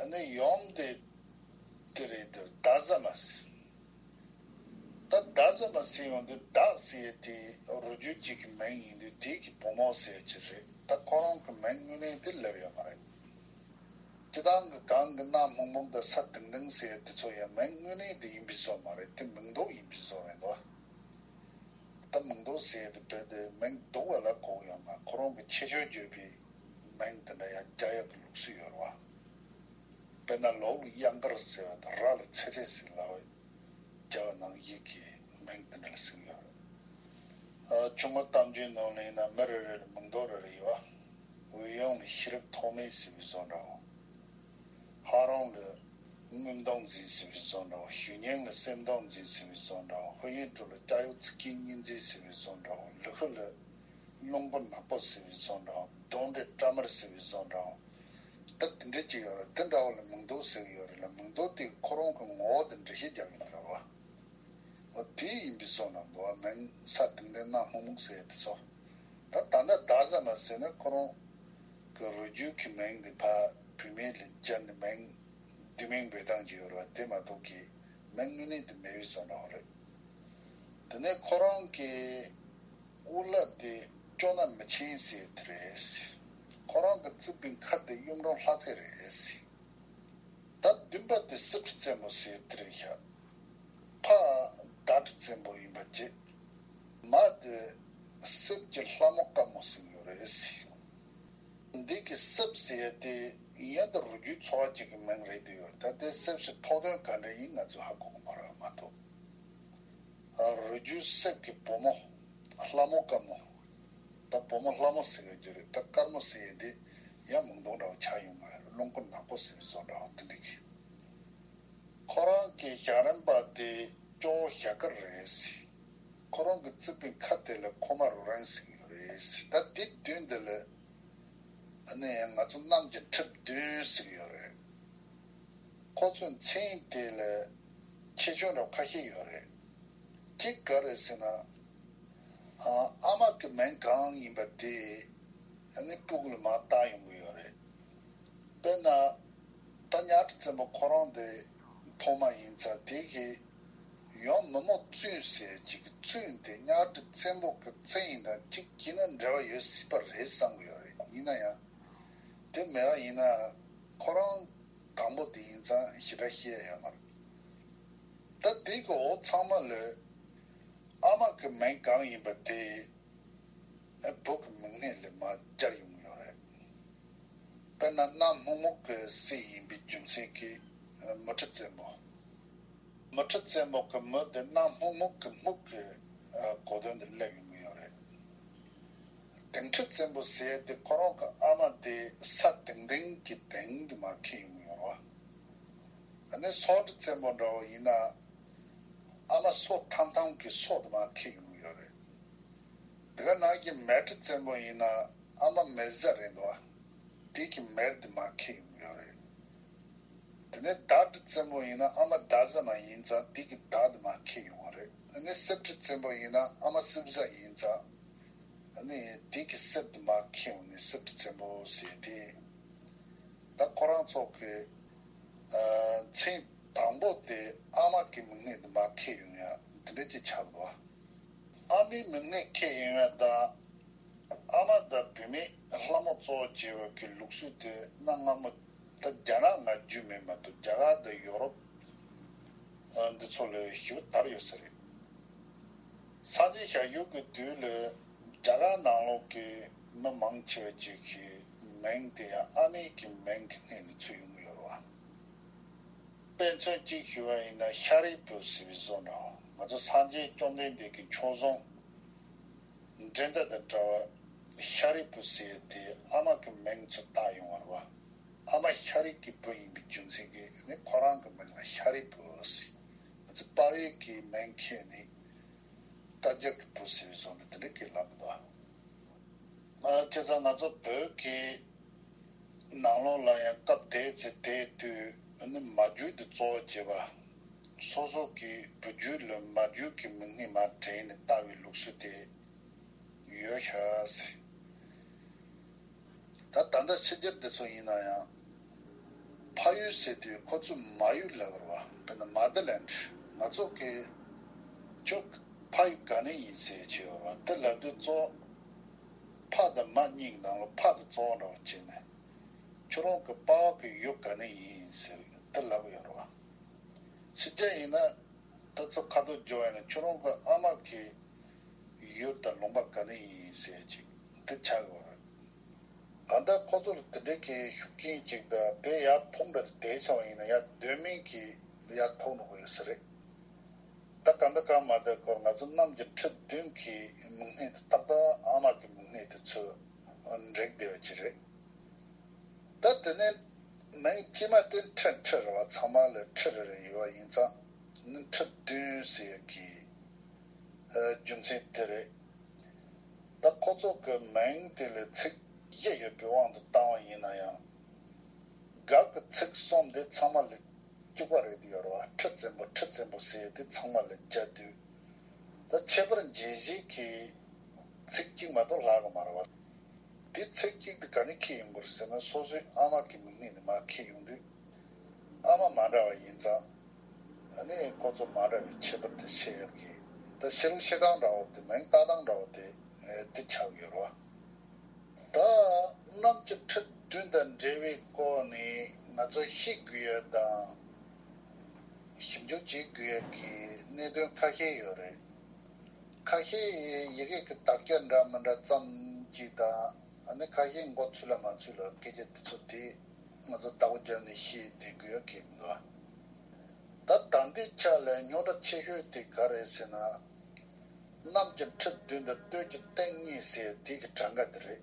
ཨ་ནི་ཡུམ་དེ་དེ་རེད་དེ། ཟླ་ཟ་མ་ཟེར། ད་ཟླ་ཟ་མ་ཟེར་ཡོང་དུས་ཟླ་ཟེར་ཡས་དེ་རུས་རྒྱུད་གཅིག་གི་མིང་ཡིན་དུས་དེ་གི་བུ་མོ་ཟེར་ཡས་ཅིག་རེད། ད་ཁོ་རང་གི་མིང་དངོས་གནས་དེ་སླེབས་ཡོད་མ་རེད། སྤྱིར་བཏང་གི་གང་གི་གནའ་སྨུག་སྨུག་དང་ས་དིང་དིང་ཟེར་ཡས་དེ་ཚོ་ཡང་མིང་དངོས་གནས་དེ་ཡིན་པའི་བཟོ་མ་རེད། དེ་མིང་འདོགས་ཡིན་པའི་བཟོ་རེད་འདུག་ད་མིང་འདོགས་ཟེར་ཡས་དེ་རྦད་དེ་མིང་འདོགས་པ་ལ་གོ་གི་ཡོད་མ། ཁོ་རང་གི་ཁྱད་ཆོས་བརྗོད་པའི་མིང་དེ་འདྲ་ཡང་རྒྱག་ཡག་གི་ལུགས་སྲོལ་ཡོད་རེད་བ། དཔེར་ན་ལོག་ལ་གཡང་དཀར་ཟེར་བ་དང་། ར་ལ་ཚེ་ཚད་ཟེར་ལབ་པ། རྒྱ་བོད་ནང་བཞིན་གྱི་མིང་དེ་འདྲ་ལ་ཟེར་གྱི་ཡོད་རེད། ཨ་ཆུ་སྔོན་གཏམ་རྒྱུད་ནང་ལ་ཡིན་ན་མི་རེ་རེ་ལ་མིང་འདོགས་རེ་རེ་ཡོད་བ། དབུས་གཡང་ལ་ཤེས་རབ་ཐོགས་མེད་ཟེར་བའི་བཟོ་འདྲ་བོ། ལྷ་རམས་ལ་མངོན་མཐོ་འཛིན་ཟེར་བའི་བཟོ་འདྲ་བོ། ཞུ་སྙན་ལ་སེམས་མཐོ་འཛིན་ཟེར་བའི་བཟོ་འདྲ་བོ། ཧོ་ཡིན་དྲུག་ལ་སྐྱ་གཡོག་ཚིག་གི་གཉིས་འཛིན་ཟེར་བའི་བཟོ་འདྲ་བོ། ལི་ཤུ་ལ་རླུང་བུ་ནག་པོ་ཟེར་བའི་བཟོ་འདྲ་བོ། གདོང་འདྲེ་སྐྲ་དམར་ཟེར་བའི་བཟོ་འདྲ་བོ། ད་དེ་འདྲ་ཅིག་ཡོད་རེད། དེ་འདྲ་བོ་ལ་མིང་འདོགས་ཟེར་གྱི་ཡོད་རེད་ལ། མིང་འདོགས་དེ་ཁོ་རང་གི་ངོ་བོ་དེ་འགྲེལ་བཤད་རྒྱག་གི་འདུག་ར་བ། འོ་དེ་ཡིན་པའི་བཟོ་ན་འདུག་བ། མིང་ས་དེང་དེ་གནམ་སྨུག་སྨུག་ཟེར་དེ་ཚོ། ད་ད་ལྟ་ད་ཟ་མ་ཟེར་ན་ཁོ་རང་གི་རུས་རྒྱུད་ཀྱི་མིང་དེ་ཕ་བུད་མེད་ལ་སྦྱར་ནས་མིང་བསྡུས་མིང་འབོད་སྟངས་ཀྱི་ཡོད་རེད་བ། དེ་མ་གཏོགས་ཀྱི་མིང་དངོས་གནས་དེ་མེད་པའི་བཟོ་འདྲ་བ་རེད། དེ་ནས་ཁོ་རང་གི་དབུ་ལ་དེ་ལྕོག་སྣ་མི་ཆེན་ཟེར་དེ་རེད། ཁོ་རང་གི་རྩིག་པའི་ཁ་དེ་གཡུ་འབྲོང་ལྷ་རྫས་རེད། ད་བདུན་པ་དེ་སྲིབ་ཁྲི་བཙན་པོ་ཟེར་དེ་རེད་ཤག་ཕ་ཟླ་ཁྲི་བཙན་པོ་ཡིན་པ་བཅས། མ་དེ་སྲིབ་ཀྱི་ལྷ་མོ་དཀར་མོ་ཟེར་ཡོད་རེད། འདི་གི་སྲིབ་ཟེར་ཡ་དེ་ཡིན་ཡ་དེ་རུས་རྒྱུད་ཚོ་བ་གཅིག་གི་མིང་རེད་དེ་ཡོད་རེད། ད་དེ་སྲིབ་ཞིག་ཐོགས་དོན་ག་འདྲ་ཡིན་ང་ཚོས་ཧ་གོ་གི་མ་རེད་མ་གཏོགས། རུས་རྒྱུད་སྲིབ་ཀྱི་བུ་མོ་ལྷ་མོ་དཀར་མོ། ད་བུ་མོ་ལྷ་མོ་ཟེར་ཡོད་རྒྱུ་རེད། ད་དཀར་མོ་ཟེར་ཡ་དེ་ཡང་མིང་དོན་འདྲ་བོ་ཆགས་ཡོང་གི་རེད། རླུང་སྐུ་ནག་པོ་ཟེར་བའི་བཟོ་འདྲ་བོ་དེ་འདྲ་གི། ཁོ་རང་གི་ཞག་རན་པ་དེ་ཅོག་བོ་ཞྭ་དཀར་རེད། ཁོ་རང་གི་རྩིག་པའི་ཁ་དེ་ལ་ཁོ་མ་རུ་རན་ཟེར་གྱི་ཡོད་རེད། ད་དེ་བདུན་དེ་ལ་ཨ་ནི་ང་ཚོ་གནམ་གྱི་ཁྲི་བདུན་ཟེར་གྱི་ཡོད་རེད། ཁོ་ཚོའི་མཚན་དེ་ལ་ཆེ་ཆུང་འདྲ་ཁ་ཤས་ཡོད་རེད། གཅིག་ག་རེ་ཟེར་ན། ཨ་མ་གི་མིང་གང་ཡིན་པ་དེ་ཨ་ནི་སྤུ་གུ་ལ་མར་བཏགས་ཡོང་གི་ཡོད་རེད། དཔེར་ན། ད་གཉའ་ཁྲི་བཙན་པོ་ཁོ་རང་དེ་ཐོག་མ་ཡིན་ཙང་དེ་གི་ཡང་མི་མོ་བཙུན་ཟེར་ཅིག་གི་བཙུན་དེ་གཉའ་ཁྲི་བཙན་པོ་གི་བཙན་ཡིན་དང་གཅིག་གྱིས་ན་འབྲེལ་བ་ཡོད་སྲིད་པ་རེད་བསམ་གི་ཡོད་རེད། ཡིན་ན་ཡང་དེ་མེད་པ་ཡིན་ན་ཁོ་རང་དང་པོ་དེ་ཡིན་ཙང་ཞེ་དྲག་བཤད་ཡ་ཡོད་མ་རེད། ད་དེ་གི་འོག་ཚང་མ་ལ་ཨ་མ་གི་མིང་གང་ཡིན་པ་དེ་བུ་གི་མིང་སྣེ་ལ་མར་སྦྱར་ཡོང་གི་ཡོད་རེད། དཔེར་ན་གནམ་སྨུག་སྨུག་གི་སྲས་ཡིན་པའི་རྒྱུ་མཚན་གྱིས་མུ་ཁྲི་བཙན་པོ། མུ་ཁྲི་བཙན་པོ་གི་མུ་དེ་གནམ་སྨུག་སྨུག་གི་སྨུག་གི་གོ་དོན་དུ་སླེབས་ཡོང་གི་ཡོད་རེད། དིང་ཁྲི་བཙན་པོ་ཟེར་དེ་ཁོ་རང་གི་ཨ་མ་དེ་ས་དིང་དིང་གི་དིང་དུ་མར་འཁེལ་ཡོང་གི་ཡོད་རེད་བ། ཨ་ནི་སོག་ཁྲི་བཙན་པོ་འདྲ་བོ་ཡིན་ན། ཨ་མ་སོ་ཐམ་ཐམ་གྱི་སོ་དུ་མར་འཁེལ་ཡོང་གི་ཡོད་རེད། དེ་ག་ནང་གི་མེ་ཁྲི་བཙན་པོ་ཡིན་ན་ཨ་མ་མེ་བཟའ་རེད་འདུག་བ། དེ་གི་མེར་དུ་མར་འཁེལ་ཡོང་གི་ཡོད་རེད། དེ་ནས་ཟླ་ཁྲི་བཙན་པོ་ཡིན་ན་ཨ་མ་ཟླ་བཟའ་མ་ཡིན་ཙང་དེ་གི་ཟླ་དུ་མར་འཁེལ་ཡོང་བ་རེད། དེ་ནས་སྲིབ་ཁྲི་བཙན་པོ་ཡིན་ན་ཨ་མ་སྲིབ་བཟའ་ཡིན་ཙང་དེ་གི་སྲིབ་དུ་མར་འཁེལ་ཡོང་ནས་སྲིབ་ཁྲི་བཙན་པོ་ཟེར་ཏེ། ད་ཁོ་རང་ཚོ་གི་ཨ་མཚན་དང་པོ་དེ་ཨ་མ་གི་མིང་སྣེ་དུ་མར་འཁེལ་ཡོང་ཡ་དེ་འདྲ་ཅིག་ཆགས་འདུག་ཨ་མའི་མིང་སྣེ་འཁེལ་ཡོང་ཡ་དང་ཨ་མ་དང་བུད་མེད་ལྷ་མོ་གཙོ་བོ་བྱས་པ་གི་ལུགས་སྲོལ་དེ་གནའ་སྔ་མོ་ད་རྒྱ་ནག་ནང་བརྒྱུད་མེད་མ་གཏོགས་རྒྱ་གར་དང་ཡོ་རོབ་འདི་ཚོ་ལ་ཞེ་པོ་དར་ཡོད་ས་རེད། སངས་རྒྱས་ཞབས་ཞུ་གི་དུས་ལ་རྒྱ་གར་ནང་ལོགས་ཀྱི་མི་མང་ཆེ་བ་ཅིག་གི་མིང་དེ་ཡང་ཨ་མའི་གི་མིང་གི་སྣེ་ནས་ཚུར་ཡོང་གི་ཡོད་རེད་བ། དཔེ་མཚོན་གཅིག་ཞུ་བ་ཡིན་ན་ཤཱ་རིའི་བུ་ཟེར་བའི་བཟོ་འདྲ་བ། ང་ཚོ་སངས་རྒྱས་བཅོམ་ལྡན་འདས་ཀྱི་ཆོས་རྫོང་འགྲན་ཟླ་དང་བྲལ་བ་ཤཱ་རིའི་བུ་ཟེར་དེ་ཨ་མ་གི་མིང་ཚུར་བཏགས་ཡོང་བ་རེད་བ། ཨ་མ་ཤཱ་རིའི་གི་བུ་ཡིན་པའི་རྒྱུ་མཚན་གྱིས་ནི་ཁོ་རང་གི་མིང་ལ་ཤཱ་རིའི་བུ་ཟེར། ང་ཚོ་དཔའ་བོའི་གི་མིང་ཁྱེར་ནས་རྟ་རྒྱུག་གི་བུ་ཟེར་བའི་བཟོ་འདྲ་དེ་འདྲ་གི་ལབ་འདུག་ཨ་བྱས་ཙང་ང་ཚོ་བོད་ཀྱི་ནང་ལོགས་ལ་ཡང་སྐབས་དེའི་ཚེ་དེའི་དུས་ནི་མ་རྒྱུད་དུ་གཙོ་བོ་བྱས་པ། སོ་སོ་གི་བུ་རྒྱུད་ལ་མ་རྒྱུད་ཀྱི་མིང་སྣེ་མར་དྲན་ནས་བཏགས་པའི་ལུགས་སྲོལ་དེ་ཡོད་ཤག་ཟེར། ད་ད་ལྟ་ཕྱི་རྒྱལ་འདི་ཚོ་ཡིན་ན་ཡང་ཕ་ཡུལ་ཟེར་དུས་ཁོ་ཚོས་མ་ཡུལ་ལབ་ཀྱི་རེད་བ། དཔེར་ན་མ་དར་ལེན་ཌི། ང་ཚོ་གི་ཁྱོད་ཕ་ཡུལ་ག་ནས་ཡིན་ཟེར་བྱས་ཡོད་རེད་བ། དེ་ལབ་དུས་གཙོ་བོ་ཕ་དང་མ་གཉིས་ཀྱི་ནང་ལ་ཕ་དེ་གཙོ་བོ་འདྲ་བོ་བྱས་ནས་ཁྱོད་རང་གི་པ་ཕ་གི་ཡུལ་ག་ནས་ཡིན་ཟེར་དེ་ལབ་ཀྱི་ཡོད་རེད་བ། ཕྱི་རྒྱལ་ཡིན་ན། ད་ཚོ་ཁ་ཐུག་འཇོག་ཡ་ན་ཁྱོད་རང་གི་ཨ་མ་གི་ཡུལ་དང་ལུང་པ་ག་ནས་ཡིན་ཟེར་ཅིག་དེ་ཆགས་ཡོད་རེད། གང་ལྟར་ཁོ་ཚོར་དེ་འདྲའི་གི་ཤུགས་རྐྱེན་ཅིག་དང་དེ་ཡར་ཕུང་འདྲ་དེ་བྱ་བ་ཡིན་ན་ཡར་སྡོད་མིན་གྱི་ཡར་ཐོག་ནོ་གི་ཡོད་ས་རེད། ད་གང་ལྟར་གང་མ་ལྟར་ཁོ་ང་ཚོ་གནམ་གྱི་ཁྲི་བདུན་གྱི་མིང་སྣེ་དེ་ཏག་ཏག་ཨ་མ་གི་མིང་སྣེ་དེ་ཚོ་འགྲིག་བསྡད་པ་ཅིག་རེད། ད་དེ་ནས་མིང་དཀྱིལ་མ་དེ་ཁྲི་ཁྲི་རེད་བ། ཚང་མ་ལ་ཁྲི་རེ་རེ་ཡོད་པ་ཡིན་ཙང་ནི་ཁྲི་བདུན་ཟེར་ཡ་གི་རྒྱུ་མཚན་དེ་རེད། ད་ཁོ་ཚོ་གི་མིང་དེ་ལ་ཚིག་བཞི་ཡོད་པའི་དབང་དུ་བཏང་བ་ཡིན་ན་ཡང་། སྒར་གི་ཚིག་གསུམ་དེ་ཚང་མ་ལ་གཅིག་པ་རེད་དེ་ཡོད་རེད་བ། ཁྲི་བཙན་པོ་ཁྲི་བཙན་པོ་ཟེར་ཡ་དེ་ཚང་མ་ལ་བརྒྱབ་དུས། ད་ཁྱད་པར་འབྱེད་གཞི་གི་ཚིག་གཅིག་མ་གཏོགས་ལྷག་གི་མ་རེད་བ། དེ་ཚིག་གཅིག་དེ་ག་ནས་འཁྱེར་ཡོང་གི་རེད་ཟེར་ན། སོ་སོའི་ཨ་མ་གི་མིག་ནང་ནས་མར་འཁྱེར་ཡོང་དུས། ཨ་མ་མ་འདྲ་བ་ཡིན་ཙང་། ཨ་ནི་ཁོ་ཚོ་མ་འདྲ་བའི་ཁྱད་པར་དེ་ཤེས་ཡག་གི། ད་ཤེས་རིག་ཤེས་སྟངས་འདྲ་བོ་དེ། མིང་བཏགས་སྟངས་འདྲ་བོ་དེ་དེ་ཆགས་ཡོད་རེད་བ། ད་གནམ་གྱི་ཁྲི་བདུན་དང་འབྲེལ་བའི་སྐོར་ནས་ང་ཚོ་ཤེས་དགོས་ཡ་དང་ཞིབ་འཇུག་བྱེད་དགོས་ཡ་གི་གནད་དོན་ཁ་ཤས་ཡོད་རེད། ཁ་ཤས་ཡི་གེ་གི་དག་ཆ་འདྲ་མི་འདྲ་ཙམ་གྱིས་དང་། ཨ་ནི་ཁ་ཤས་མགོ་ཚོས་ལ་མ་ཚོས་ལ་སྐད་ཆ་དེ་ཚོ་དེ་ང་ཚོ་བདག་པོ་བརྒྱབ་ནས་ཤེས་བསྡད་དགོས་ཡ་གི་མི་འདུག་ད་ད་ལྟའི་ཆ་ལ་རྙོག་དྲ་ཆེ་ཤོས་དེ་ག་རེད་ཟེར་ན། གནམ་གྱི་ཁྲི་བདུན་དང་སྟོད་ཀྱི་སྟེང་གཉིས་ཟེར་དེ་གི་གྲངས་ཀ་དེ་རེད།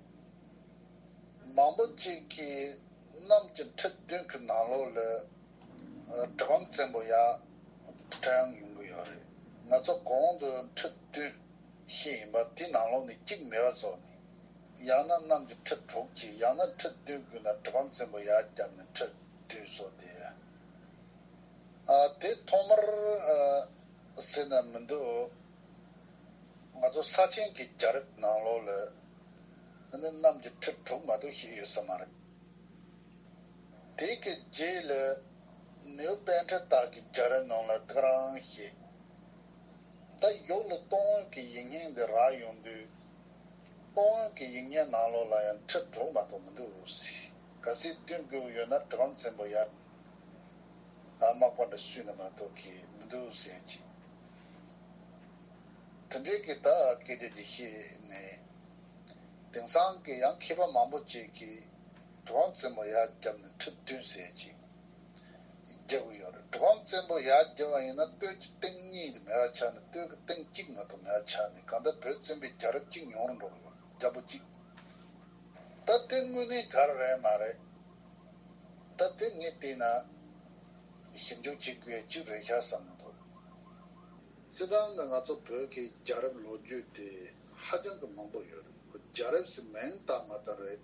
མང་པོ་ཅིག་གིས་གནམ་གྱི་ཁྲི་བདུན་གྱི་ནང་ལོགས་ལ་ཨ་གྲི་གུམ་བཙན་པོ་ཡར་འཁྲིད་ཡོང་གི་ཡོད་རེད། ང་ཚོ་གོང་དུ་ཁྲི་བདུན་བཤད་ཡིན་པ་དེ་ནང་ལོགས་ནས་གཅིག་མེད་པ་བཟོས་ནས། ཡང་ན་གནམ་གྱི་ཁྲི་དྲུག་ཅིག་ཡང་ན་ཁྲི་བདུན་བརྒྱུད་ན་གྲི་གུམ་བཙན་པོ་ཡར་བརྒྱབ་ནས་ཁྲི་བདུན་བཟོས་ཏེ། ཨ་དེ་ཐོག་མར་ཨ་ཟེར་ན་མི་འདུག་ང་ཚོ་ས་ཆེན་གྱི་རྒྱལ་རབས་ནང་ལོགས་ལ་ཨ་ནི་གནམ་གྱི་ཁྲི་དྲུག་མ་གཏོགས་བཤད་ཡོད་ས་མ་རེད། དེ་གི་རྗེས་ལ་ནེའུ་པཎྜི་ཏ་གི་རྒྱལ་རབས་ནང་ལ་དེ་ག་རང་བཤད། ད་ཡུལ་ལ་ཏོང་ཧོན་གྱི་ཡིག་རྙིང་འདི་རག་ཡོང་དུས། ཏོང་ཧོན་གྱི་ཡིག་རྙིང་ནང་ལོགས་ལ་ཡང་ཁྲི་དྲུག་མ་གཏོགས་མི་འདུག་ཟེར། གལ་སྲིད་བདུན་དགོས་ཡོད་ན་གྲི་གུམ་བཙན་པོ་ཡར་ཨ་དམག་པ་འདྲ་བསུས་ན་མ་གཏོགས་གི་མི་འདུག་ཟེར་གྱི། དེ་འདྲའི་གི་ད་སྐད་ཆ་ཅིག་བཤད་ནས། དེང་སང་གི་ཡང་མཁས་པ་མང་པོ་ཅིག་གིས་གྲི་གུམ་བཙན་པོ་ཡར་བརྒྱབ་ནས་ཁྲི་བདུན་ཟེར་གྱི་རྒྱག་གི་ཡོད་རེད། གྲི་གུམ་བཙན་པོ་ཡར་བརྒྱབ་པ་ཡིན་ན་སྟོད་ཀྱི་སྟེང་གཉིས་དེ་མེད་པ་ཆགས་ནས། སྟོད་ཀྱི་སྟེང་གཅིག་མ་གཏོགས་མེད་པ་ཆགས་ནས། གང་ལྟར་བོད་བཙན་པོའི་རྒྱལ་རབས་གཅིག་ཉུང་རུ་འགྲོ་གི་ཡོད་རེད། རྒྱལ་པོ་གཅིག་ད་དེ་དངོས་གནས་ག་རེ་རེད་མ་རེད། ད་དེ་ངས་བལྟས་ན་ཞིབ་འཇུག་བྱེད་དགོས་ཡ་གཅིག་རེད་ཤག་བསམ་གྱི་འདུག་སྤྱིར་བཏང་གི་ང་ཚོ་བོད་ཀྱི་རྒྱལ་རབས་ལོ་རྒྱུས་དེ་ཧ་ཅང་གི་མང་པོ་ཡོད་རེད། རྒྱལ་རབས་ཟེར་མིང་བཏགས་མ་བཏགས་རེད་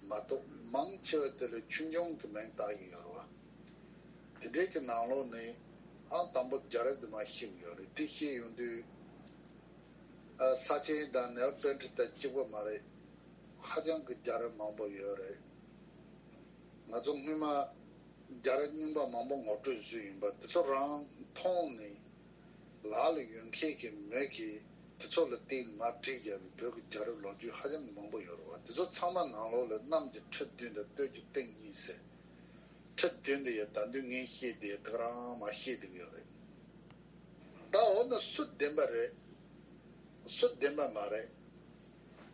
མ་གཏོགས། མང་ཆེ་བ་དེ་ལ་ཆུང་ཆུང་གི་མིང་བཏགས་ཡོད་རེད་བ། དེ་འདྲའི་གི་ནང་ལོགས་ནས་ཨང་དང་པོ་རྒྱལ་རབས་དེ་མར་བཤད་ཡོད་རེད། དེ་བཤད་ཡོང་དུས། ཨ་ས་ཆེན་དང་ནེའུ་པཎྜི་ཏ་གཅིག་པ་མ་རེད། ཧ་ཅང་གི་རྒྱལ་རབས་མང་པོ་ཡོད་རེད། ང་ཚོ་སྔོན་མ་རྒྱལ་རབས་རྙིང་པ་མང་པོ་ངོ་སྤྲོད་བཟོས་ཡིན་པ་དེ་ཚོ་རང་མཐོང་ནས། ལག་ལ་ཡོད་མཁན་གྱི་མི་གིས་དེ་ཚོ་ལ་བརྟེན་ནས་མར་བྲིས་བཞག་པའི་བོད་ཀྱི་རྒྱལ་རབས་ལོ་རྒྱུས་ཧ་ཅང་གི་མང་པོ་ཡོད་རེད་བ། དེ་ཚོ་ཚང་མ་ནང་ལོགས་ལ་གནམ་གྱི་ཁྲི་བདུན་དང་སྟོད་ཀྱི་སྟེང་གཉིས་ཟེར། ཁྲི་བདུན་དེ་ཡང་ད་དུང་ངས་བཤད་དེ་དེ་ག་རང་མར་བཤད་བསྡད་ཀྱི་ཡོད་རེད། ད་འོ་ན་སུ་བདེན་པ་རེད། སུ་བདེན་པ་མ་རེད།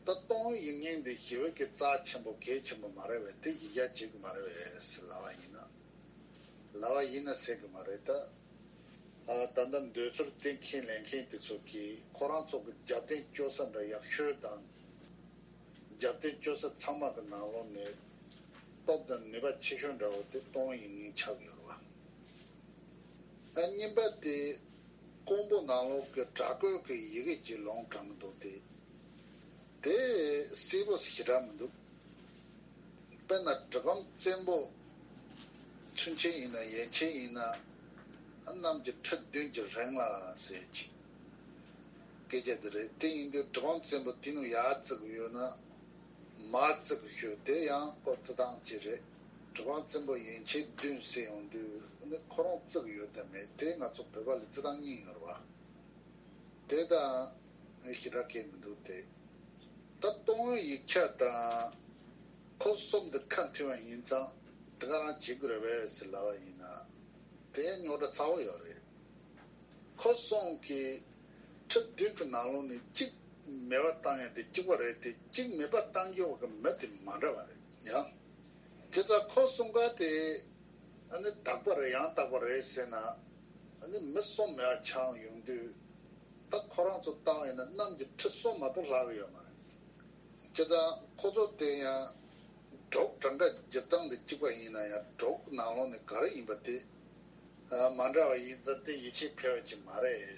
ད་ཏོང་ཧོན་ཡིག་རྙིང་འདི་ཞི་བའི་གི་རྩ་ཆེན་པོ་གལ་ཆེན་པོ་མ་རེད་པས། དེ་གཞི་བཞག་བྱེད་ཀྱི་མ་རེད་པས་ཟེར་ལབ་པ་ཡིན་ན། ལབ་པ་ཡིན་ན་ཟེར་གི་མ་རེད་ད། ཨ་ད་ལྟ་འདོད་ཚུལ་གཏན་འཁེལ་ལེན་མཁན་དེ་ཚོ་གིས་ཁོ་རང་ཚོ་གི་རྒྱབ་རྟེན་བཅོལ་ས་འདྲ་ཡག་ཤོས་དང་། རྒྱབ་རྟེན་བཅོལ་ས་ཚང་མ་གི་ནང་ལོགས་ནས་སྟོབས་དང་ནུས་པ་ཆེ་ཤོས་འདྲ་བོ་དེ་ཏོང་ཧོན་ཡིག་རྙིང་ཆགས་ཡོད་རེད་བ། ཨ་གཉིས་པ་དེ་ཀོང་པོ་ནང་ལོགས་ཀྱི་བྲག་བརྐོས་ཀྱི་ཡི་གེ་ཅིག་ལུང་དྲངས་འདུག་སྟེ། དེ་གསལ་པོ་ཞེ་དྲག་མི་འདུག་དཔེར་ན་གྲི་གུམ་བཙན་པོ་ཚུན་ཆད་ཡིན་ན་ཡན་ཆད་ཡིན་ན་གནམ་གྱི་ཁྲི་བདུན་གྱི་རིང་ལ་ཟེར་གྱི་སྐད་ཆ་དེ་རེད། དེ་ཡིན་དུས་གྲི་གུམ་བཙན་པོ་དེ་ནས་ཡར་བརྩི་གི་ཡོད་ན། མར་བརྩི་གི་ཡོད། དེ་ཡང་ཁོ་བརྩི་སྟངས་གཅིག་རེད། གྲི་གུམ་བཙན་པོ་ཡན་ཆད་བདུན་ཟེར་ཡོང་དུས་ནི་ཁོ་རང་བརྩི་གི་ཡོད་དམ་མེད་དེ་ང་ཚོ་བོད་པ་ལ་བརྩི་སྟངས་གཉིས་ཡོད་རེད་བ། དེ་དང་ཞེ་དྲག་གལ་མི་འདུག་སྟེ། ད་ཏོང་ཧོན་ཡིག་ཆ་དང་ཁོ་གསུམ་དེ་ཁ་མཐུན་པ་ཡིན་ཙང་དེ་ག་རང་བྱེད་དགོས་རེད་པས་ཟེར་ལབ་པ་ཡིན་ན། དེ་རྙོག་དྲ་ཚ་བོ་ཡོད་རེད། ཁོ་གསུམ་གྱི་ཁྲི་བདུན་གྱི་ནང་ལོགས་ནས་གཅིག་མེད་པ་བཏང་ཡ་དེ་གཅིག་པ་རེད་དེ། གཅིག་མེད་པ་བཏང་རྒྱུ་གི་མི་དེ་མ་འདྲ་བ་རེད་ཡ། དེ་ཙང་ཁོ་གསུམ་ཀ་དེ་ཨ་ནི་དག་པ་རེད་ཡང་དག་པ་རེད་ཟེར་ན། ཨ་ནི་མི་གསུམ་མེད་པ་ཆགས་ཡོང་དུས། ད་ཁོ་རང་ཚོ་བཏང་བ་ཡིན་ན་གནམ་གྱི་ཁྲི་གསུམ་མ་གཏོགས་ལྷག་གི་ཡོད་མ་རེད། སྤྱིར་བཏང་ཁོ་ཚོ་དེ་ཡང་འབྲོག་གྲངས་ཀ་བསྒྱུར་སྟངས་དེ་གཅིག་པ་ཡིན་ན་ཡང་། འབྲོག་ནང་ལོགས་ནས་ག་རེ་ཡིན་པ་དེ་མ་འདྲ་བ་ཡིན་ཙང་དེ་ཡིད་ཆེས་འཕེར་བ་ཅིག་མ་རེད།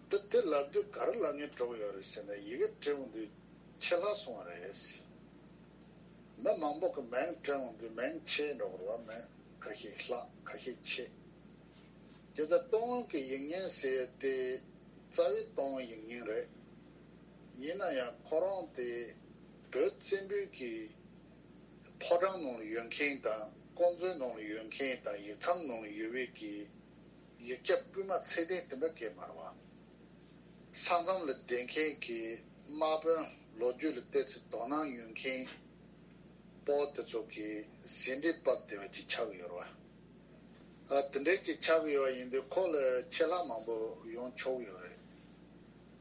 ད་དེ་ལབ་དུས་ག་རེ་ལབ་སྙིང་བྲོ་གི་ཡོད་རེད་ཟེར་ན། ཡི་གེ་བྲིས་འོང་དུས་ཆད་ལྷག་སོང་བ་རེད། མི་མང་པོ་གི་མིང་བྲིས་འོང་དུས་མིང་ཆད་འགྲོ་གི་རེད་བ། མིང་ཁ་ཤས་ལྷག་ཁ་ཤས་ཆད། དེ་ལྟར་སྟོང་དབྱིངས་ཀྱི་དབྱིག་གཉེན་ཟེར་ཡ་དེ་རྩ་བའི་སྟོང་དབྱིངས་དབྱིག་གཉེན་རེད། ཡིན་ན་ཡང་ཁོ་རང་དེ་བོད་བཙན་པོའི་གི་ཕོ་བྲང་ནང་ལ་ཡོད་མཁན་དང་དཀོན་མཆོག་ནང་ལ་ཡོད་མཁན་དང་ཡིག་ཚང་ནང་ལ་ཡོད་པའི་གི་ཡིག་ཆ་སྤུས་མ་ཚད་ལྡན་དེ་འདྲ་གས་མ་རེད་བ། ས་མཚམས་ལ་བསྡད་མཁན་གྱི་དམག་དཔོན་ལོ་རྒྱུས་ལ་བལྟས་ཚེ་དོ་སྣང་ཡོད་མཁན་པོ་དེ་ཚོ་གི་ཟིན་བྲིས་ཕབ་བསྡད་པ་ཅིག་ཆགས་ཀྱི་ཡོད་རེད་བ། ཨ་དེ་འདྲའི་ཅིག་ཆགས་ཀྱི་ཡོད་པ་ཡིན་དུས་ཁོ་ལ་ཆད་ལྷག་མང་པོ་ཡོང་ཆོག་གི་ཡོད་རེད།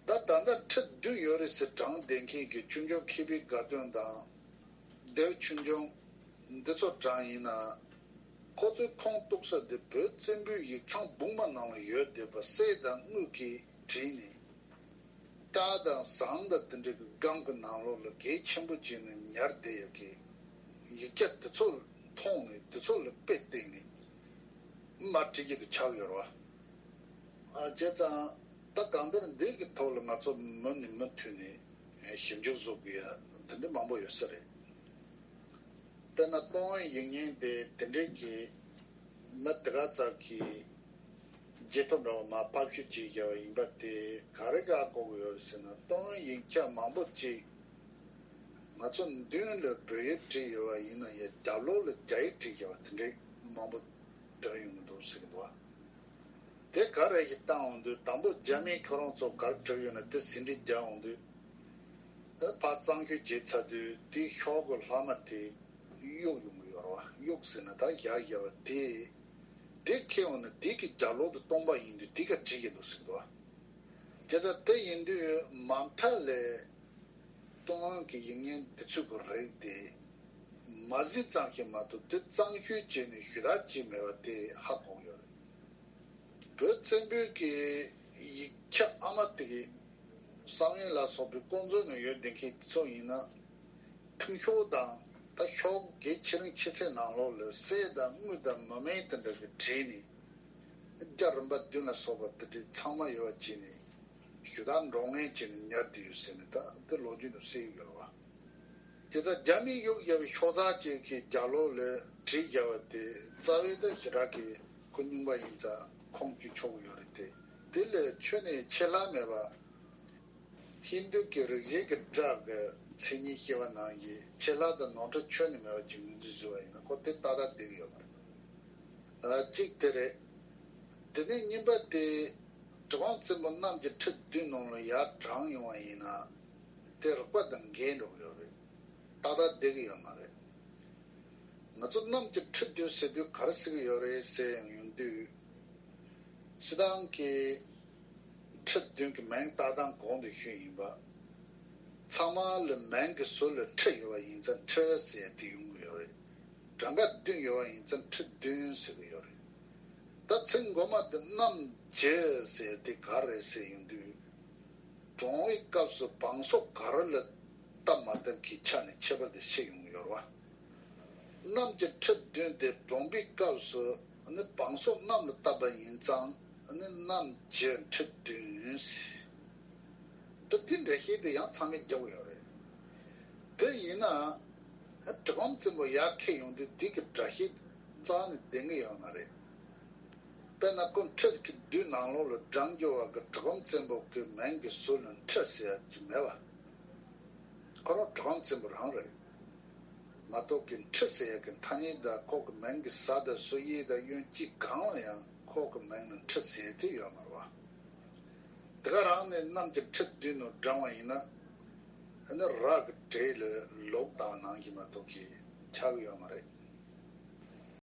ད་ད་ལྟ་ཁྲི་བདུན་ཡོད་རེད་ཟེར་བགྲངས་བསྡད་མཁན་གྱི་ཆོས་འབྱོར་མཁས་པའི་དགའ་སྟོན་དང་། ལྡེའུ་ཆོས་འབྱུང་འདི་ཚོ་གྲངས་ཡིན་ན། ཁོ་ཚོའི་ཁུངས་གཏུགས་ས་དེ་བོད་བཙན་པོའི་ཡིག་ཚང་བུང་བ་ནང་ལ་ཡོད་བསྡད་པ་གསེར་དང་དངུལ་གྱིས་བྲིས་ནས། སྐྲ་དང་ཟངས་དང་དེ་འདྲ་གི་སྒམ་གྱི་ནང་ལོགས་ལ་གད་ཆེན་པོ་བྱས་ནས་ཉར་བསྡད་ཡོད་ཀྱི་ཡིག་ཆ་དེ་ཚོ་མཐོང་ནས་དེ་ཚོ་ལ་དཔེ་བལྟས་ནས་མར་བྲིས་ཀྱི་འདུག་ཆགས་ཡོད་རེད་བ། ཨ་བྱས་ཙང་ད་གང་ལྟར་འདི་གི་ཐོག་ལ་ང་ཚོ་མུ་ནས་མུ་མཐུད་ནས་ཞིབ་འཇུག་བཟོ་དགོས་ཡ་དེ་འདྲ་མང་པོ་ཡོད་ས་རེད། དཔེར་ན་སྟོང་དབྱིངས་དབྱིག་གཉེན་དེ་དེ་འདྲའི་གི་མི་དེ་ག་ཙམ་གྱིས་བརྗེད་ཐབས་འདྲ་བ་མར་ཕབ་བཤུས་བྱས་བཞག་པ་ཡིན་པ་དེ་ག་རེ་ག་གོ་གི་ཡོད་རེད་ཟེར་ན། སྟོང་དབྱིངས་ཡིག་ཆ་མང་པོ་ཅིག་ང་ཚོ་མདུན་ལ་བོད་ཡིག་བྲིས་ཡོད་པ་ཡིན་ན་ཡང་རྒྱབ་ལོགས་ལ་རྒྱ་ཡིག་བྲིས་བཞག་པ་དེ་འདྲའི་མང་པོ་ཐོན་ཡོང་གི་འདུག་ཟེར་གི་འདུག་བ། དེ་ག་རེ་ཞིག་བཏང་འོང་དུས་དང་པོ་རྒྱ་མིས་ཁྱོད་རང་ཚོ་ག་རེ་བྲིས་ཡོད་ན་དེ་ཟིན་བྲིས་རྒྱག་འོང་དུས། ཨ་ཕར་གཙང་ཁྱོལ་བྱས་ཚར་དུས་དེའི་ཤོག་གུ་ལྷག་མ་དེ་གཡུག་ཡོང་གི་ཡོད་རེད་བ། གཡུག་ཟེར་ན་ད་བཞག་བཞག་པ་དེ། དེ་ཁྱེར་འོང་ན་དེ་གི་རྒྱབ་ལོགས་དུ་སྟོང་པ་ཡིན་དུས་དེ་ག་བྲིས་ཀྱི་འདུག་ཟེར་གི་འདུག་བ། དེ་ལྟར་དེ་ཡིན་དུས་མ་མཐའ་ལས་སྟོང་དབྱིངས་ཀྱི་དབྱིག་གཉེན་འདི་ཚོ་གི་རིགས་དེ་མ་གཟིགས་ཙམ་ཞིག་མ་གཏོགས་དེ་གཙང་ཤོས་བྱས་ནས་ཞུ་དག་བྱས་མེད་པ་དེ་ཧ་གོ་གི་ཡོད་རེད། བོད་བཙན་པོའི་གི་ཡིག་ཆ་ཨ་མ་དེ་གི་བསམ་ཡས་ལ་སོགས་པའི་དཀོན་མཆོག་ནང་ཡོད་བསྡད་མཁན་དེ་ཚོ་ཡིན་ན། ཐུང་ཤོས་དང་ད་ཤོག་གེ་ཆེ་རིང་ཆེ་ཚད་ནང་ལོགས་ལ་གསེར་དང་དངུལ་དང་མི་མེད་དེ་འདྲ་གི་བྲིས་ནས། རྒྱ་རིམ་པ་བདུན་ལ་སོགས་པ་དེ་འདྲའི་ཚང་མ་ཡོད་པ་བྱས་ནས་ཞུ་དག་འགྲོ་ངེས་བྱས་ནས་ཉར་བསྡད་ཡོད་ཟེར་ནས་ད་འདི་ལོ་རྒྱུས་ནང་གསལ་ཡོད་རེད་བ། དེ་ལྟར་རྒྱ་མིས་གཡུགས་བཞག་པའི་ཤོག་ཚགས་ཅིག་གི་རྒྱབ་ལོགས་ལ་བྲིས་བཞག་པ་དེ་རྩ་བའི་ད་ཞེ་དྲག་གི་ཁོ་རྙིང་པ་ཡིན་ཙང་ཁུངས་བཅོལ་ཆོག་གི་ཡོད་རེད་དེ། དེ་ལས་ཁྱོན་ནས་ཆད་ལྷག་མེད་པ། ཧིན་རྡུ་གི་རིག་བྱེད་ཀྱི་སྒྲ་གི་མཚན་ཉིད་བཤད་པ་ནང་བཞིན་ཆད་ལྷག་དང་ནོར་འཁྲུལ་ཁྱོན་ནས་མེད་པ་ཅིག་ངོས་འཛིན་བཟོས་པ་ཡིན་ན་ཁོ་དེ་ཏག་ཏག་བསྡད་ཀྱི་ཡོད་མ་རེད། ཨ་གཅིག་དེ་རེད། དེ་ནས་གཉིས་པ་དེ། གྲི་གུམ་བཙན་པོ་གནམ་གྱི་ཁྲི་བདུན་ནང་ལ་ཡར་བགྲངས་ཡོང་བ་ཡིན་ན། དེ་རིག་པ་དང་འགལ་འགྲོ་གི་ཡོད་རེད། ཏག་ཏག་བསྡད་ཀྱི་ཡོད་མ་རེད། ང་ཚོ་གནམ་གྱི་ཁྲི་བདུན་ཟེར་དུས་ག་རེ་ཟེར་གྱི་ཡོད་རེད་ཟེར་ཡང་ཡོང་དུས། སྤྱིར་བཏང་གི་ཁྲི་བདུན་གྱི་མིང་བཏགས་སྟངས་གོང་དུ་ཞུས་ཡིན་པ། ཚང་མ་ལ་མིང་གི་ཟུར་ལ་ཁྲི་ཡོད་པ་ཡིན་ཙང་ཁྲི་ཟེར་དེ་ཡོང་གི་ཡོད་རེད། གྲངས་ཀ་བདུན་ཡོད་པ་ཡིན་ཙང་ཁྲི་བདུན་ཟེར་གྱི་ཡོད་རེད། ད་ཚིག་མགོ་མ་དེ་གནམ་གྱི་ཟེར་དེ་ག་རེ་ཟེར་ཡོང་དུས། བགྲང་བའི་སྐབས་སུ་བང་སོ་ག་རེ་ལ་བཏབ་མ་བཏབ་ཀྱི་ཆ་ནས་ཁྱད་པར་དེ་ཕྱེ་ཡོང་གི་ཡོད་རེད་བ། གནམ་གྱི་ཁྲི་བདུན་དེ་བགྲང་བའི་སྐབས་སུ་ནི་བང་སོ་གནམ་ལ་བཏབ་པ་ཡིན་ཙང་ནི་གནམ་གྱི་ཁྲི་བདུན་ཟེར། ད་དེ་འདྲ་ཞིག་དེ་ཡང་ཚང་མས་རྒྱབ་ཡོད་རེད། དེ་ཡིན་ན། གྲི་གུམ་བཙན་པོ་ཡར་འཁྱེར་ཡོང་དུས་དེ་གི་སྒྲ་ཤེས་རྩ་ནས་ལྡན་གི་ཡོད་མ་རེད། དཔེར་ན་ཁོ་ཁྲི་གི་བདུན་ནང་ལོགས་ལ་བགྲངས་རྒྱུ་བ་གི་གྲི་གུམ་བཙན་པོ་གི་མིང་གི་ཟུར་ལ་ཁྲི་ཟེར་ཡ་གི་མེད་པ། ཁོ་རང་གྲི་གུམ་བཙན་པོ་རང་རེད། མ་གཏོགས་ཀྱི་ཁྲི་ཟེར་ཡ་གི་ཐ་སྙད་དང་ཁོ་གི་མིང་གི་གཟའ་དང་སུ་གཡས་དང་གཡོན་གཅིག་གང་ལ་ཡང་ཁོ་གི་མིང་ལ་ཁྲི་ཟེར་དེ་ཡོད་མ་རེད་བ། དེ་ག་རང་ནས་གནམ་གྱི་ཁྲི་བདུན་ནང་བགྲངས་པ་ཡིན་ན། ཨ་ནི་ར་གི་གྲས་ལ་ལོག་བཏང་ནང་གི་མ་གཏོགས་ཀྱི་ཆགས་ཀྱི་ཡོད་མ་རེད།